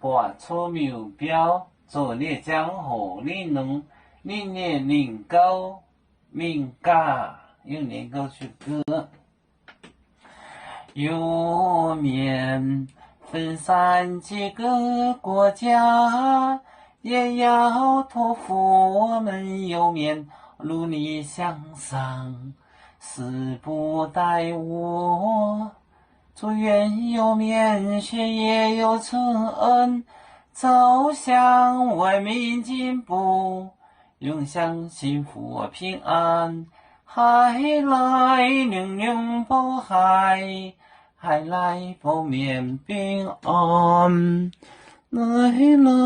buatc cou-miuc biauv zoqc ninh ziangh hoc, ninh nongx, ninh nyei mingh gauh, mingh gaax, yungh ninh gauh zuqc gouv. 有面分散几个国家，也要托付我们有面如你向上，死不带我。祝愿有面学业有成恩，走向文明进步， 永享幸福平安。海来宁宁保海，海来保面平安。海来